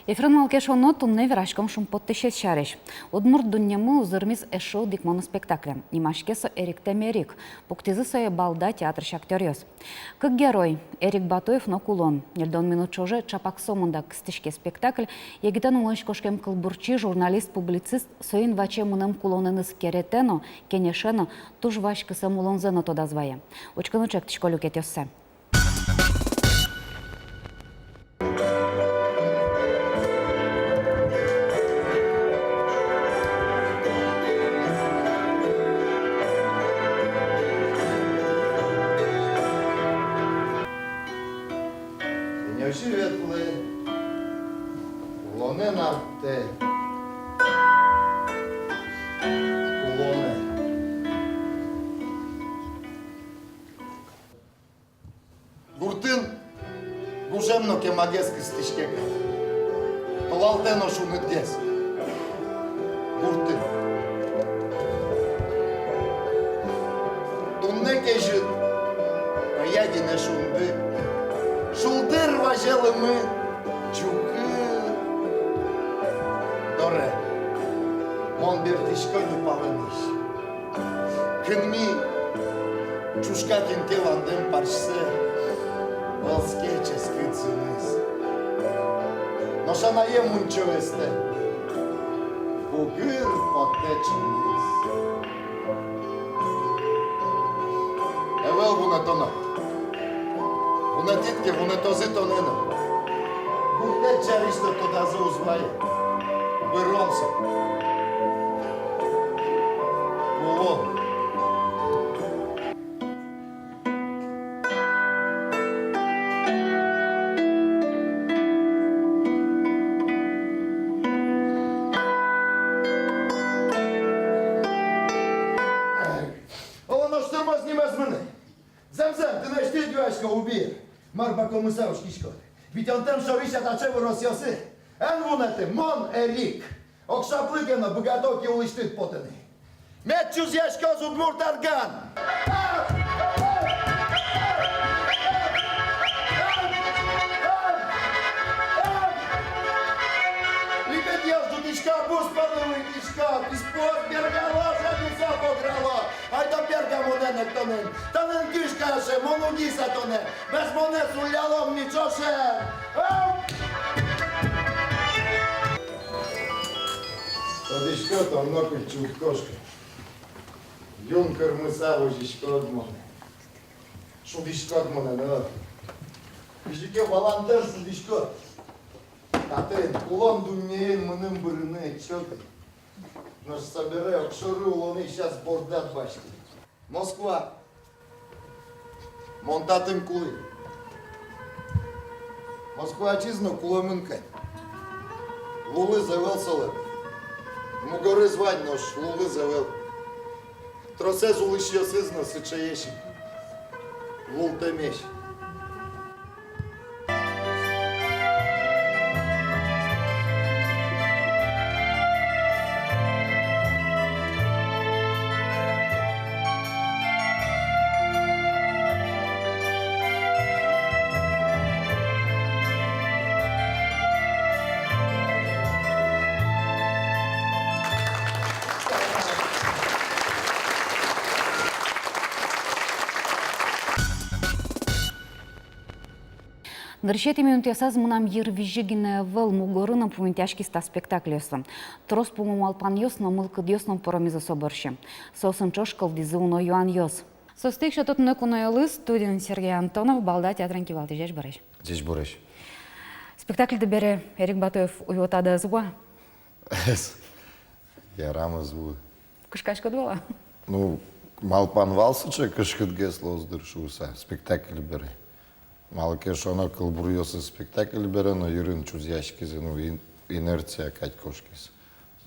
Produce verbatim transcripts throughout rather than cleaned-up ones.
Эфирын «Малы ке шуоно», туннэ вераськом шумпоттӥсез сярысь. Удмурт дуннемы узырмиз эшшо одӥг моноспектаклен. Нимаське со «Эриктэм Эрик». Пуктӥзы сое Балда театрысь актёръёс. Кык герой: Эрик Батуев но кулон. Ньыльдон минут ӵоже ӵапак сомында кыстӥське спектакль. Егитэн улонысь кошкем кылбурчи, журналист, публицист соин ваче мынэм кулонэныз керетэ но, кенеше но, туж вазь кысэм улонзэ но тодаз вае. Учкыны ӵектӥсько люкетъёссэ. Тӥни озьы ветлэ, улонэн артэ, улонэн. Гуртын гужем но кемагес кыстӥське кадь, толалтэ но шунытгес гуртын. Туннэ кезьыт, пӧя гинэ шунды, шулдыр вазе лымы Ӟукы доре. Мон бертӥсько ни палэнысь. Кынми ӵушка кин ке вандэм парсьсэ, вӧлске ческыт зыныз. Нош анаем мунчо эстэ, бугыр потэ ӵыныз. Ӧвӧл вунэтоно. Вунэтӥд ке, вунэтозы тонэ но. Гуртэд сярысь но тодазы уз вае. Бырон со. Улон. Оло, нош тырмоз нимаз мынэ. Зэм-зэм, тынэсьтыд юасько, Убир. Мар бакель мыса учкиськод? Витёнтэм шорысь таӵе выросъёсы. Эн вунэты, мон Эрик. Ог шаплы ке но, быгато ке улысьтыд потыны. Мед чузъяськоз удмурт арган! Липетъёс ӝутӥсько, бус пӧлы вуисько, писпуос бергало, жадыса пограло. Айда берга монэн эктонэн. Тонэн кышка ше, мон угиса тонэ. Мес монэ суллялом ни ӵоше. Ау! Тодӥсько, тон нокыль чурт кошкы. Юн кырмыса возиськод монэ. Шудӥськод монэ, но. Кызьы ке валантэм шудӥськод. Татын, улон дуннеын мыным бырыны ӧтчоды. Нош собере огшоры улонэ сейчас бордад басьтӥ. Москва. Мон татын кулӥ. Москва ачиз но кулэмын кадь. Лулыз ӧвӧл солэн. Мугорыз вань, нош лулыз ӧвӧл. Тросэз улӥсьёсыз но сыӵеесь ик. Лултэмесь. Нырысетӥ минутъёсаз мынам йырвизьы гинэ ӧвӧл, мугоры но пумитъяськиз та спектакльёслы. Трос пумо малпанъёс но, мылкыдъёс но пӧромизы со бӧрсьы. Соосын ӵош кылдӥзы уно юанъёс. Соосты ик сёто туннэ куноелы, студиын Сергей Антонов, Балда театрын кивалтӥсь. Ӟечбуресь. Ӟечбуресь. Спектакльды бере Эрик Батуев уйвӧтады ӧз вуа? Ӧз. Ярам, ӧз вуы. Кышкаськод вал-а? Ну, малпан вал сыӵе, кышкытгес луоз дыр шуыса, спектакль бере. Малы ке шуоно, кылбуръёсыз спектакль бере но йырын чузъяськизы, ну, ин-, инерция кадь кошкиз.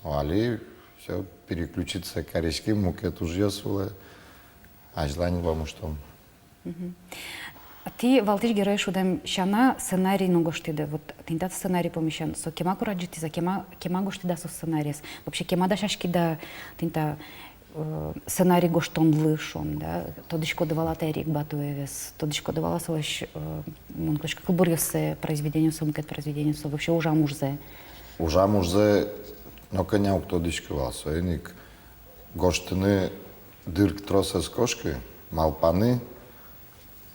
Но али всё, переключиться кариським мукет ужъёс вылэ, азьлань вамыштом. Мгм. Тӥ валтӥсь герой шудэм сяна сценарий но гожтӥды. Вот тӥни та сценарий пумысен со кема курадӟытӥз-а, кема, кема гожтӥд-а со сценариез? Вообще, кема дасяськид-а тӥни та э, сценарий гожтонлы, шуом, да, тодӥськоды вал-а тӥ Эрик Батуевез, тодӥськоды вал-а солэсь, э, мон кутско, кылбуръёссэ, произведениоссэ, мукет произведениоссэ, вообще ужам ужзэ? Ужам ужзэ но кӧня уг тодӥськы вал, соин ик гожтыны дыр трос ӧз кошкы, малпаны,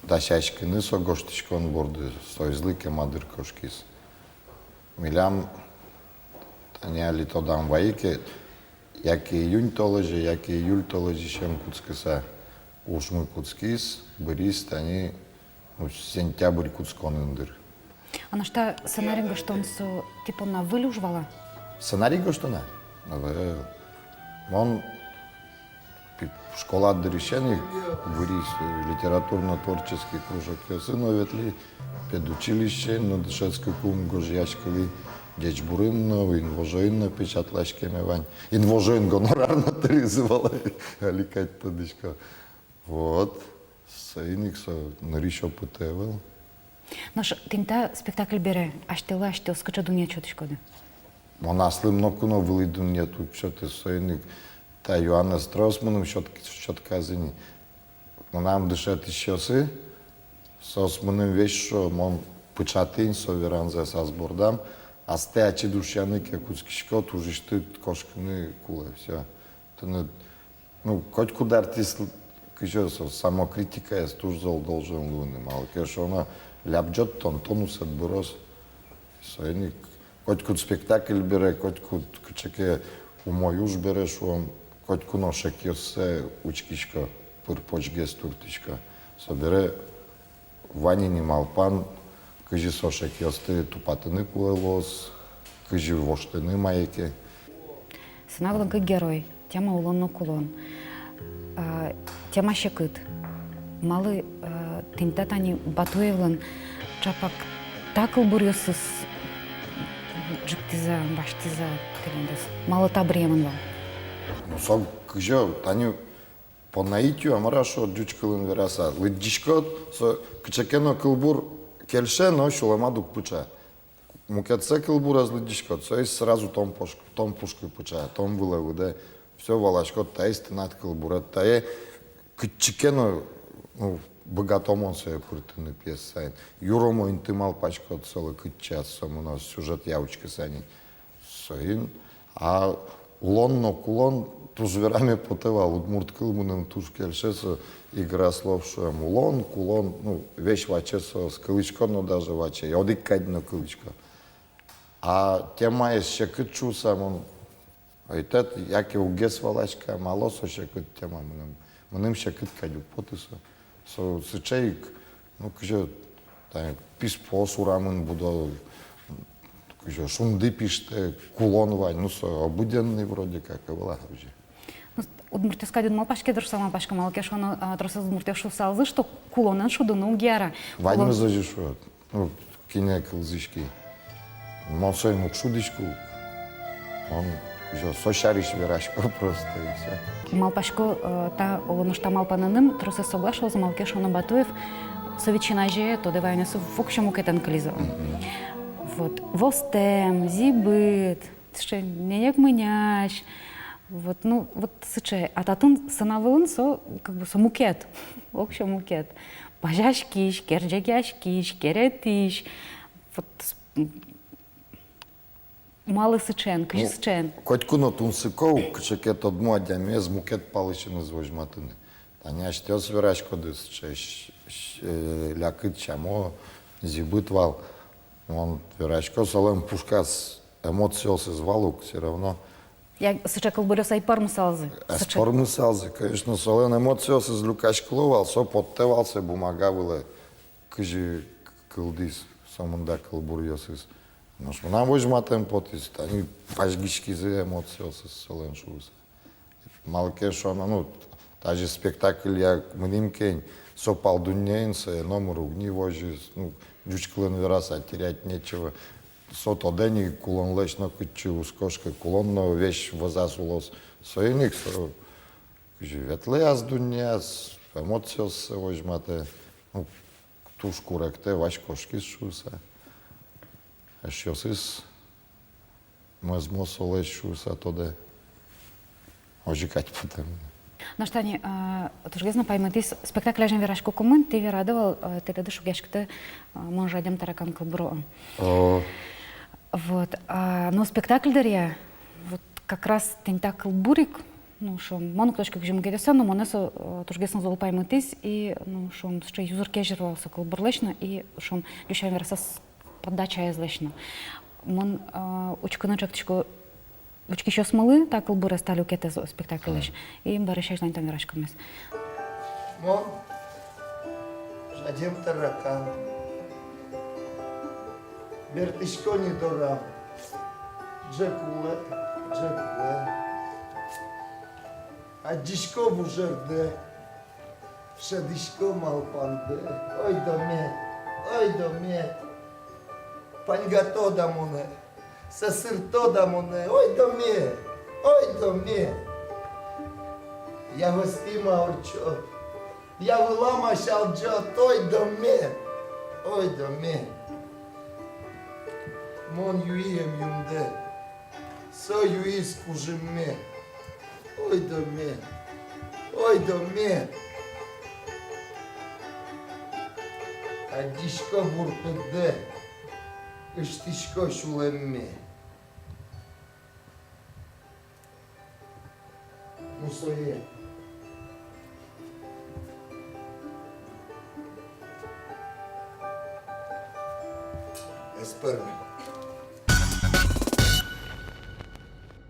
дасяськыны со гожтӥськон борды, соизлы кема дыр кошкиз. Милям, тани али тодам вайи ке, яке июнь толэзе, яке июль толэзьысен кутскыса, ужмы кутскиз, быриз тани, ну, сентябрь кутсконын дыр. А нош та сценарий гожтон со тӥ понна выль уж вал-а? Сценарий гожтон-а? Ӧвӧл. Мон пи-, школа дырысен ик быриз, э, литературно-творческий кружокъёсы но ветлӥ, педучилищеын но дышетскыкум гожъяськылӥ, «Ӟечбурын» но, «Инвожоын» но печатласькеме вань. «Инвожоын» гонорар но тыризы вал, али кадь тодӥсько. Вот. Соин ик со нырысь опытэ ӧвӧл. Нош тӥни та спектакль бере асьтэлы асьтэос кыӵе дунъет сётӥськоды? Мон аслым ноку но вылӥ дунъет уг сёты, соин ик та юанэз трос мыным сёт-, сётказы ини. Мынам дышетӥсьёсы, соос мыным весь шуо, мон пыӵатӥ ини со веранзэс ас бордам, астэ ачид ушъяны ке кутскиськод, ужысьтыд кошкыны кулэ, всё. Тыныд, ну, котькуд артист, кызьы со, самокритикаез туж зол должен луыны, малы ке шуоно, лябӟод тон, тонусэд быроз. Соин ик котькуд спектакль бере, котькуд кыӵе ке умой уж бере, шуом, котьку но шекъёссэ учкисько, пыр-почгес туртӥсько. Собере вань ини малпан, кызьы со шекъёсты тупатыны кулэ луоз, кызьы воштыны мае ке. Сцена вылын кык герой, тема улон но кулон. А, тема секыт. Малы, а, тӥни та тани Батуевлэн ӵапак та кылбуръёсыз ӝиктӥз-а, басьтӥз-а тӥледыз? Малы та быръемын вал? Ну, со кызьы, тани по наитию, а мар-а шуод, ӟуч кылын вераса, лыдӟиськод, со кыӵе ке но кылбур кельше, но сюлэмад уг пыӵа. Мукетсэ кылбурез лыдӟиськод, соиз сразу тон пуш-, тон пушкы пыӵа, тон вылэ выдэ. Всё, валаськод, таиз тынад кылбуред, тае кытчы ке но, ну, быгато мон сое пыртыны пьесаен. Юромо инты малпаськод солы, кытчы со мыноз, сюжетъя учкыса ни. Соин, а улон но кулон туж вераме потэ вал, удмурт кыл мыным туж кельше, со игра слов шуэм. Улон, кулон, ну, весь ваче соос, кылӥсько но даже ваче, одӥг кадь но кылӥсько. А темаез секыт шуыса мон, ойтэт, яке уггес валаськы, малы со секыт тема мыным. Мыным секыт кадь уг поты со. Со сыӵе ик, ну, кызьы, тани, писпуос урамын будо, кызьы шунды пиштэ, кулон вань, ну, со обыденный вроде как, ӧвӧл-а озьы. Ну, удмуртъёс кадь уд малпаське дыр шуса, малпасько, малы ке шуоно, а, тросэз удмуртъёс шуысалзы, что кулонэн шудыны уг яра. Ваньмыз озьы шуо. Ну, кинэ кылзӥськи. Мон соин уг шудӥськы ук. Мон кызьы со сярысь верасько просто, и всё. Малпасько, э, та, оло нош та малпанэным тросэз соглаш луозы, малы ке шуоно Батуев со ведь син азе, тодэ ваёнъёсы воксё мукетэн кылиз. Мгм. Вот. Востэм, зӥбыт, сыӵе ненег мынясь. Вот, ну, вот сыӵе. А татын сцена вылын со, как бы, со мукет. Воксё мукет. Пазяськись, керӟегъяськись, керетӥсь. Вот, м, малы сыӵеен, кызьы сыӵеен? Ну, котьку но тунсыко ук, кыӵе ке тодмо адямиез мукет палысеныз возьматыны. Тани асьтэос вераськоды, сыӵе, э, лякыт сямо, зӥбыт вал. Мон верасько, солэн пушказ эмоциосыз вал ук, всё равно. Я, сыӵе кылбуръёс ӧй пӧрмысалзы. Ӧз пӧрмысалзы, конечно, солэн эмоциосыз люкаськыло вал, со поттэ вал сое бумага вылэ, кызьы к-, кылдӥз сомында кылбуръёсыз. Нош мынам возьматэм потӥз, тани пазьгиськизы эмоциосыз солэн шуыса. Малы ке шуоно, ну, даже спектаклья мынӥм ке ини, со пал дуннеын сое номыр уг ни возьы, ну, ӟуч кылын вераса, терять нечего. Со тодэ ни, кулонлэсь но кытчы уз кошкы, кулон но весь вӧзаз улоз. Соин ик со кызьы ветлэ ас дуннеяз, эмоциоссэ возьматэ, ну, туж куректэ, вазь кошкиз шуыса. Эшъёсыз мӧзмо солэсь шуыса тодэ. Озьы кадь потэ мыным. Нош тани, а, тужгес но паймытӥз, спектакль азьын вераськыкумын, тӥ верады вал, а, тӥледыз шугъяськытэ, а, «Мон жадем таракан» кылбуро. О. Вот. А, но спектакль дыръя, вот как раз тӥни та кылбур ик, ну, шуом, мон уг тодӥськы, кызьы мукетъёсыз, но монэ со, э, тужгес но зол паймытӥз, и, ну, шуом, сыӵе юзыр-кезьыр вал со кылбурлэсь но, и, шуом, ӟуч сямен вераса, подачаезлэсь но. Мон, э, учкыны ӵектӥсько учкисьёсмылы та кылбурез, та люкетэз спектакльлэсь. И бӧрысь азьланьтом вераськонмес. Мон жадем таракан. Бертӥсько ни дорам. Ӝӧк улэ, ӝӧк улэ. Адӟисько вужердэ. Шӧдӥсько малпандэ. Ойдо мед, ойдо мед. Паньгато да монэ, сӧсырто да монэ. Ойдо мед, ойдо мед. Я вӧзтӥ ма ортчо, я вылам ма сялӟо. Ойдо мед, ойдо мед. Мон юи эмъюмдэ. Со юиз кужымме. Ойдо мед, ойдо мед. Адӟисько бур пыддэ, ыштӥсько сюлэмме. Мусое. Эспер.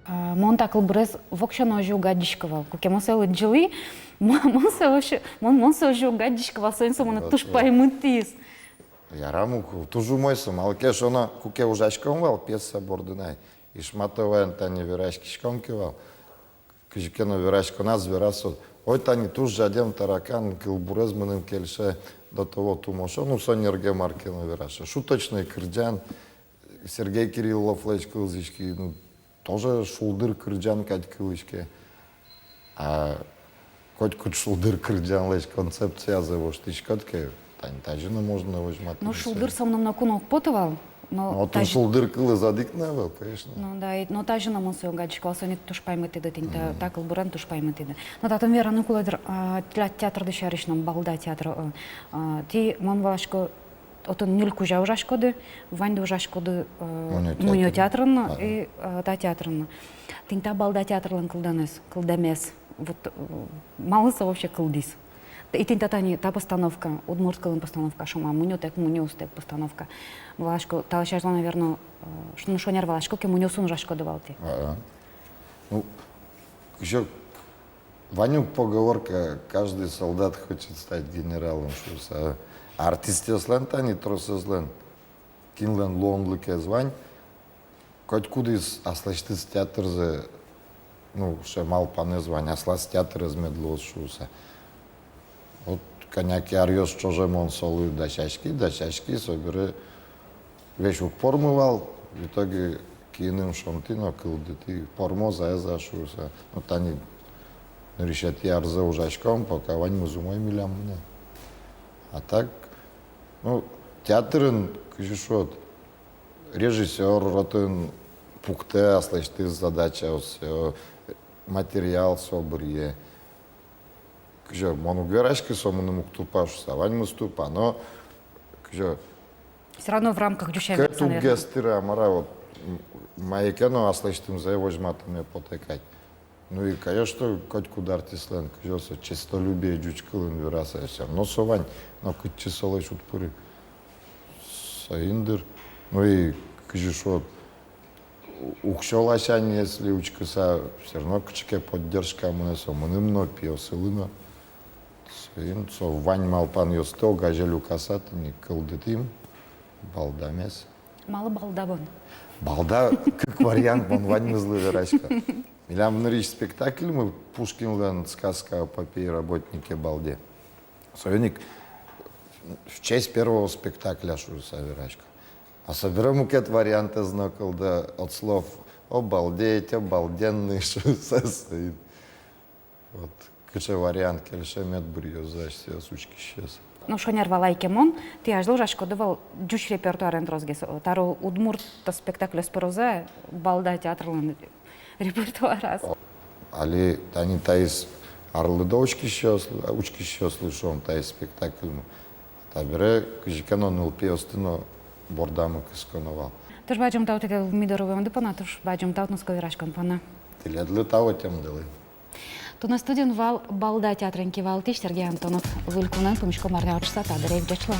А, мон та кылбурез воксё но озьы уг адӟиськы вал. Куке мон сое лыдӟылӥ, мон, мон сое вообще, мон, мон сое озьы уг адӟиськы вал, соин со монэ туж паймытӥз. Ярам ук, туж умой со, малы ке шуоно, куке ужаськом вал пьеса бордын ай, Ишматоваен тани вераськиськом ке вал, кызьы ке но вераськоназ вераз со: ой, тани туж жадем таракан кылбурез мыным кельше, до того тумошо, ну, со нерге мар ке но вераз. Шуточной кырӟан, Сергей Кирилловлэсь кылзӥське, ну, тоже шулдыр кырӟан кадь кылӥське. А котькуд шулдыр кырӟанлэсь концепциязэ воштӥськод ке, тани тазьы но можно возьматыны. Ну, шулдыр со мыным ноку но уг поты вал. Но отын тазьы шулдыр кылыз одӥг но ӧвӧл, конечно. Ну да, и, но тазьы но мон сое уг адӟиськы вал, соин ик туж паймытӥды тӥни та, та кылбурен туж паймытӥды. Но татын вераны кулэ, дыр, а, тӥляд театрды сярысь но, Балда театр, э, а, тӥ, мон валасько, отын ньыль кузя ужаськоды, ваньды ужаськоды, э, Мунё театрын но и, э, та театрын но. Тӥни та Балда театрлэн кылдэмез, кылдэмез, вот, э, малы со вообще кылдӥз? И тӥни та, тани та постановка, удмурт кылын постановка, шуом-а, мунётэк, мунёостэк постановка. Валасько, талэсь азьло, наверно, э, ш-, ну, шонер валасько ке, мунёосын ужаськоды вал тӥ. А-а. Ну, кызьы вань ук поговорка: каждый солдат хочет стать генералом, шуыса. Артистъёслэн, тани тросэзлэн, кинлэн луонлыкез вань, котькудӥз аслэсьтыз театрзэ, ну, сыӵе малпанэз вань, аслаз театрез мед луоз шуыса. Вот кӧня ке аръёс ӵоже мон солы дасяськи, дасяськи, собере весь уг пӧрмы вал, в итоге киыным шонтӥ но кылдытӥ, пӧрмоз-а, ӧз-а шуыса. Ну, тани нырысетӥ арзэ ужаськом, пока ваньмыз умой милям мынэ. А так, ну, театрын, кызьы шуод, режиссёр отын пуктэ аслэсьтыз задачаоссэ, материал со быръе. Кызьы, мон уг вераськы, со мыным уг тупа шуыса, ваньмыз тупа, но, кызьы, всё равно в рамках ӟуч сямен вераса, наверно. Кӧтугез тыра, мар-а, вот, м-, мае ке но аслэсьтымзэ возьматыны потэ кадь. Ну и, конечно, котькуд артистлэн, кызьы, со честолюбие ӟуч кылын вераса, всё равно со вань, но кытчы солэсь уд пыры. Соин дыр. Ну и, кызьы шуод, у-, уксё ласянь если учкыса, всё равно кыӵе ке поддержка мынэ, со мыным но, пиосылы но. Соин со вань малпанъёсты огазе люкаса тӥни кылдытӥм Балдамес. Малы Балда бон? Балда кык вариант, мон ваньмызлы верасько. Милям нырысь спектакльмы Пушкинлэн «Сказка о попе и работнике Балде». Соин ик «В честь первого спектакля» шуыса верасько. А собере мукет вариантэз но кылдо, от слов «обалдеть», «обалденный» шуыса, соин. Вот кыӵе вариант кельше, мед быръёзы асьсэос учкисьёс. Ну, шонер валай ке мон, тӥ азьло ужаськоды вал ӟуч репертуарен тросгес. О, таро удмурт та спектакльёс пыроз-а Балда театрлэн репертуараз? О, Али тани таиз арлыдо учкисьёс, учкисьёслы шуом, таиз спектакльмы. Табере кызьы ке но нылпиосты но бордамы кысконо вал. Туж бадӟым тау тӥледлы ми доры вуэмды понна, туж бадӟым тау тунсыко вераськон понна. Тӥледлы тау ӧтемдылы. Туннэ студиын вал Балда театрын кивалтӥсь Сергей Антонов. Выль кунэн пумиськом арня ортчыса та дыре. Ӟеч луэ.